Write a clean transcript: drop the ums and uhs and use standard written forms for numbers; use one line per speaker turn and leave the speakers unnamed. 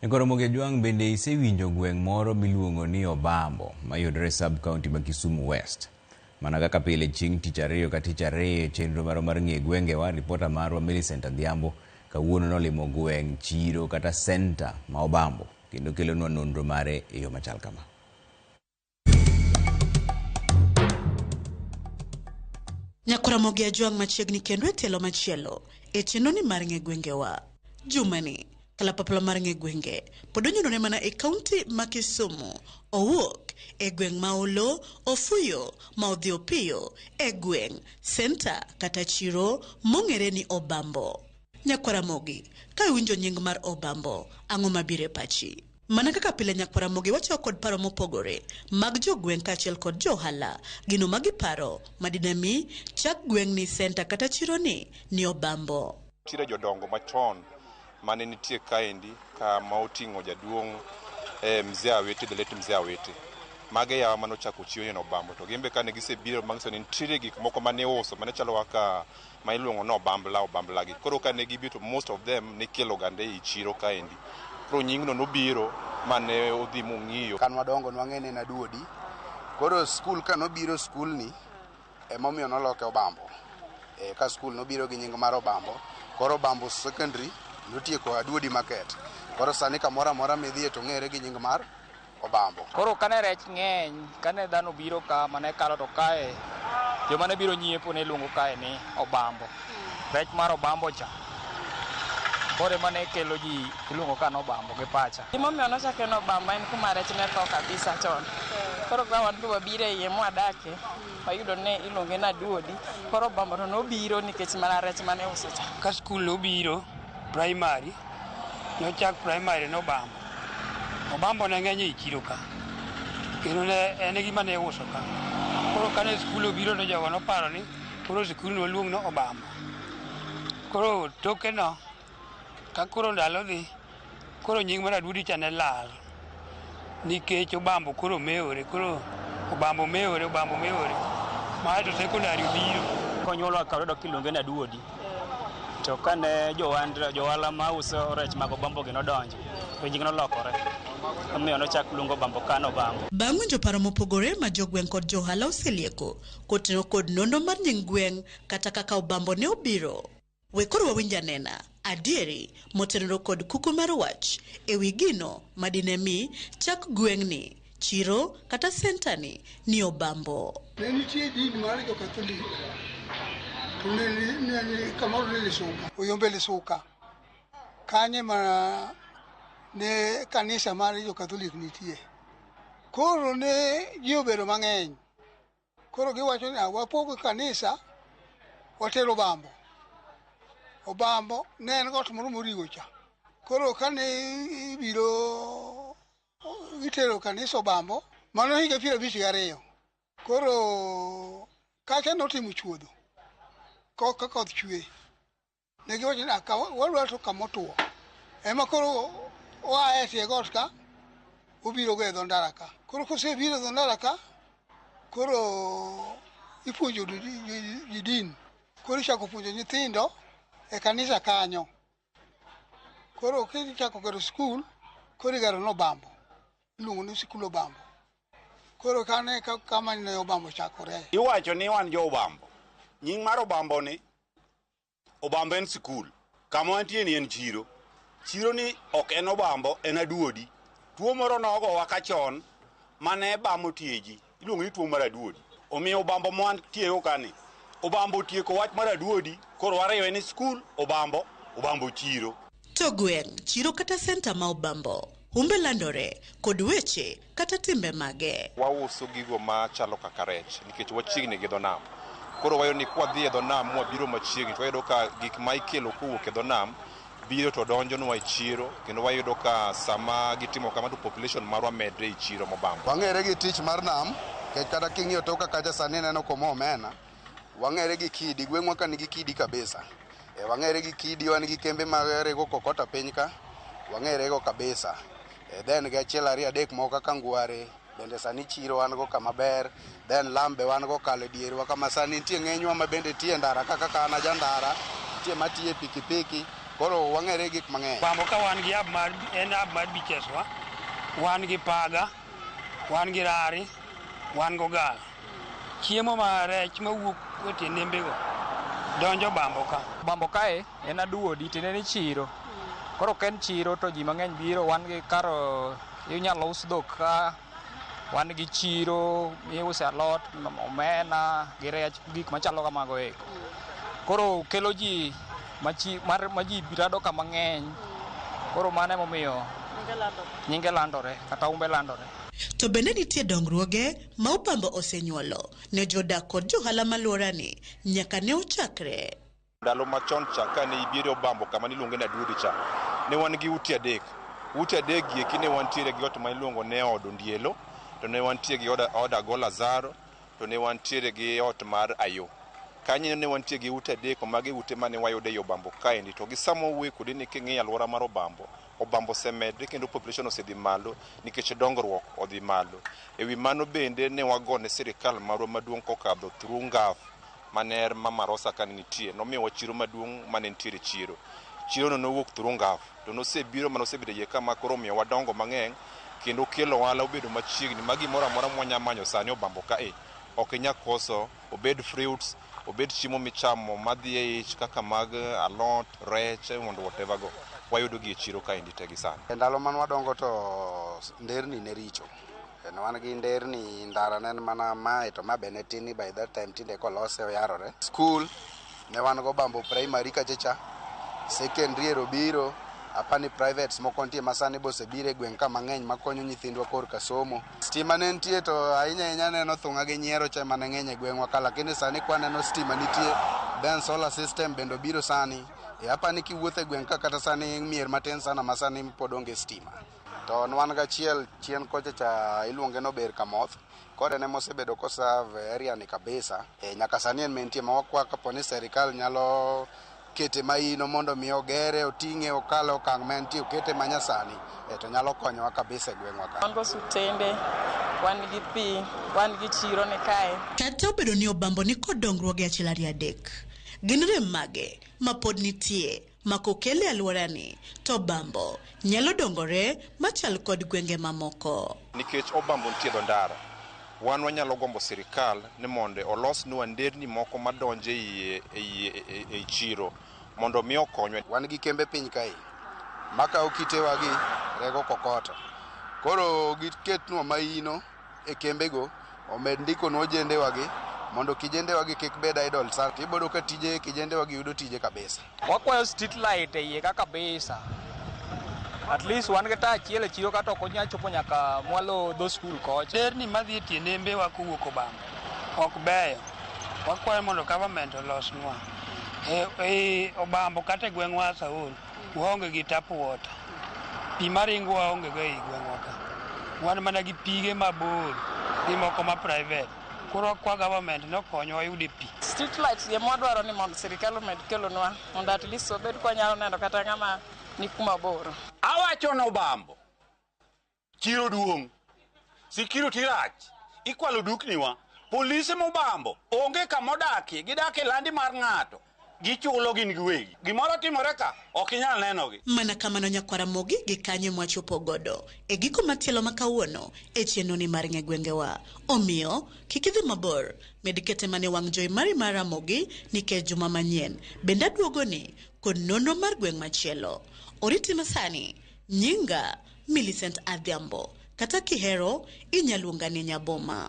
Nyakoromogi Ajwang' bende isewinjo gweng' moro miluongo ni Obambo mayudore sub county ma Kisumu West. Mana kaka pile chieng' tich ariyo ka tich ariyo e chenro marwa mar ng'e gwengewa, ripota marwa Millicent Adhiambo kawuono nolimo gweng' chiro kata senta ma Obambo kendo kelonwa nonro mare e yo machal kama.
Nyakwaramogi Ajwang' machiegni kendo e tielo machielo e chenro ni mar ng'e gwengewa. Jumani, kalapapla mar ng'e gwenge pod onyonore mana e kaunti ma Kisumu. Owuok e gweng' ma Olo, Ofuyo ma odhi Opiyo e gweng' senta kata chiro mong'ere ni Obambo. Nyakwaramogi, ka iwinjo nying mar Obambo, ang'o mabiro e pachi? Mana kaka pile Nyakwaramogi wachako kod paro mopogore mag jogweng' kaachiel kod jo ohala, gino ma giparo madinemi chak gweng'ni senta kata chironi ni Obambo.
Nitiere jodongo machon mane nitie kaendi kama oting'o jaduong' Mzee Awiti, the late Mzee Awiti. Mage yawa mane ochako chiro ni Obambo. To gin be kane gisebiro manyiso ni nitiere gik moko mane iuso mane chalo kaka ma iluongo ni obambla obambla gi. Koro kane gibiro to most of them ne ikelo gande ei chiro kaendi. Koro nyingno nobiro mane odhi mong'iyo.
Kan wadongo nwang'e ni en aduodi. Koro skul ka nobiro skul ni emomiyo noloke Obambo. E, ka skul nobiro gi nying mar Obambo. Koro Obambo Secondary notieko Aduodi Market. Koro sani kamoro amora midhiye to ng'ere gi nying mar Obambo.
Koro kane rech ng'eny, kane dhano biro ka mane kalo to kae joma ne biro nyiepo ne iluongo kae ni Obambo. Rech mar Obambo cha. Koro ema ne kelo ji iluongo ka ni Obambo gi pacha.
Gimomiyo nochake ni Obambo en kuma rech ne tho kabisa chon. Koro ka wan be wabiro e iye mwadake, wayudo ni iluonge ni Aduodi. Koro Obambo to nobiro nikech mana rech mane iuso cha.
Ka skul nobiro primary, nochak primary ni Obambo. Obambo ne ng'eny ei chiro ka. Kendo ne en e gima ne iuso ka. Koro kane skul obiro to jogo noparo ni koro skul no waluong ni Obambo. Koro toke no, ka koro ndalo dhi, koro nying mar Aduodi cha ne lal. Nikech Obambo koro mewore, koro Obambo mewore, Obambo mewore. Mae to sekondari obiro.
Konyuolwa ka wayudo kiluonge ni Aduodi. To kane johala mauso rech mag Obambo gi nodonjo, to nying nolokore. Omiyo nochak luongo Obambo ka ni Obambo.
Bang' winjo paro mopogore ma jogweng' kod johala oselieko kotenore kod nonro mar nying gweng' kata kaka Obambo ne obiro, we koro wawinj anena adieri motenore kod kuku mar wach ewi gino madine mi chak gweng'ni, chiro kata sentani ni Obambo.
Ne nitie din mar jo-Katholik to ne kamoro ne Lisuka, Oyombe Lisuka. Kanye ma ne kanisa mar jo-Katholik nitie. Koro ne ji obedo mang'eny. Koro giwacho ni wapog kanisa water Obambo. Obambo ne en got moro moriwo cha. Koro kane ibiro itero kanisa Obambo, mano higa 52. Koro kacha notimo chuodho ka koth chwe. Ne giwacho ni wadwa to kama otuo. Ema koro oa e tie got ka, obiro go e dho ndara ka. Koro kosebiro e dho ndara ka, koro ipuonjo ji din. Koro ichako puonjo nyithindo e kanisa kanyo. Koro kichako gero skul, koro igero ne Obambo. Iluongo ni sikul Obambo. Koro kane kama ne Obambo chakore.
Iwacho ni wan jo Obambo. Nying mar Obambo ni, Obambo en sikul. Kama wantie ni en chiro. Chiro ni ok en Obambo, en Aduodi. Tuo moro nogowa ka chon mane bamo tie ji. Iluongo ni tuo mar aduodi. Omiyo Obambo ma wantiego kani, Obambo otieko wach mar aduodi, koro wariwe ni skul Obambo, Obambo chiro.
To gweng', chiro kata senta ma Obambo, humbe landore kod weche kata timbe mage.
Wauso gigo machalo kaka rech nikech wachiegni gi dho nam. Koro wayudo ni kwadhi e dho nam mwabiro machiegni to wayudo ka gik ma ikelo kowuok e dho nam biro to donjonwa e chiro kendo wayudo ka sama gitimo kama to population marwa medre e chiro mobambo.
Wang'ere gi tich mar nam, nikech kata king'iyo toka kacha sani ineno komo omena. Wang'ere gi kidi, gweng'wa ka nigi kidi kabisa. E, wang'ere gi kidi, wan gi kembe mag rego kokota piny ka, wang'ere go kabisa. E, then gi achiel ariyo adek moko kaka ngware, bende sani chiro wan go kama ber. Then lam be wan go kalo e dierwa kama sani nitie ng'enywa ma bende tiye ndara ka kaka an aja ndara, nitie matiye pikipiki. Koro wang'ere gik mang'eny.
Obambo ka wan gi hub mar en hub mar beaches wa. Wan gi Paga, wan gi Rari, wan gogala. Chiemo ma rech mawuok e tie nembego donjo Obambo ka.
Obambo kae en aduodi tiende ni chiro. Koro ka en chiro to ji mang'eny biro, wan gi kar inyalo us dhok ka, wan gi chiro miuse alot, omena gi rech, gik machalo kamago eko. Koro kelo ji ma ji rado ka mang'eny. Koro mano emomiyo nyinge landore kata umbe landore.
To bende nitie dongruoge ma Obambo osenyuolo ne jodak kod johala maluorani nyaka ne ochakre.
Ndalo machon cha kane ibiro Obambo kama niluonge ni Aduodi cha, ne wan gi ute adek. Ute adek gi eki ne wantiere gi ot ma iluongo ni od Ondielo, to ne wantie gi od Agola Lazaro, to ne wantiere gi ot mar Ayo. Kanyo ne wantie gi ute adek, magi ute mane wayudo ei Obambo kaendi. To gi sama wawuoyo kodi ni king'iyo alwora mar Obambo, Obambo osemedre kendo population osedhi malo nikech dongruok odhi malo. E wi mano bende ne wagone sirikal marwa maduong' kokadho through NGAF mane Mama Rosa kane nitie, nomiyowa chiro maduong' mane nitiere chiro. Chirono nowuok through NGAF to nosebiro manosebedo e iye kama koro omiyo wadongo mang'eny kendo kelo ohala obedo machiegni ma gimoro amora mwanya manyo sani Obambo kae ok inyal koso, obed fruits, obed chiemo michamo madhi e ich kaka mag alot, rech and whatever go wayudo gi e chiro kaendi te gi sani.
E ndalo mane wadongo to nderni ne richo. Ne wan gi nderni, ndara ne en mana mae to ma be ne tin by that time tinde kolose oyarore. Skul ne wan go Obambo Primary kacha cha, secondary ero biro, apani privates moko nitie ma sani bosebiro e gweng' ka mang'eny makonyo nyithindwa korka somo. Stima ne nitie to ahinya ahinya aneno thung'a gi nyiero cha ema ne ng'eny e gweng'wa ka, lakini sani kwaneno stima nitie, then solar system bende obiro sani. E apani kiwuotho e gweng' ka kata sani mier matin sana ma sani pod onge stima. To ne wan gachiel chien kocha cha iluonge ni Ober Kamoth, koro en ema osebedo koserve area ni kabisa. E, nyaka sani en mentie ma wakwa kapo ni serikal nyalo kete maino mondo mi ogere, oting'e, okal okang' ma entie, okete manyasani, e, to nyalo konyowa kabisa e gweng'wa ka.
Wan gi osutende, wan gi pi, wan gi chiro ni kae.
Kata obedo ni Obambo ni kod dongruoge achiel ariyo adek, gin rem mage ma pod nitie ma kokel e alworani to Obambo nyalo dongore machal kod gwenge mamoko.
Nikech Obambo nitie dho ndara, wan wanyalo gombo sirikal ni mondo olosnwa nderni moko madonjo ei chiro mondo mi okonywa.
Wan gi kembe piny kae makawo kitewagi rego kokoto. Koro giketnwa maino e kembego, omed ndikonwa ojendewagi mondo kijendewagi kik bed idle sa. Tiyudo ka tije kijendewagi yudo tije kabisa.
Wakwayo street light e iye ka kabisa. At least wan gi taya achiel e chiro ka to ok onyal chopo nyaka mwalo dho skul kocha.
Nderni madhi e tie nembewa kowuok Obambo ok beyo. Wakwayo mondo government olosnwa. E Obambo kata e gweng'wa Asaol waonge gi tap water. Pi maringo waonge go ei gweng'wa ka. Wan mana gi pige mabor gi moko ma private. Koro wakwa government ni okonywa wayude pi.
Street lights ema wadwaro ni mondo sirikal omed kelonwa mondo at least wabed kwanyalo neno kata ng'ama ni kuma bor.
Awacho ni Obambo, chiro duong', security rach, ikwalo dukniwa, polise mobambo onge kamodakie, gidak e landi mar ng'ato, gichulo gin giwegi. Gimoro timore ka, ok inyal nenogi.
Mana kamano nyakwara Mogi gi kanyo mwachopo godo e giko matielo ma kawuono e chenro ni mar ng'e gwengewa. Omiyo kik idhi mabor, med kete mane wang' jowi mari mar Ramogi nikech juma manyien bende aduogoni kod nonro mar gweng' machielo. Oriti masani, nyinga Millicent Adhiambo, kata kihero inyalo luonga ni Nyaboma.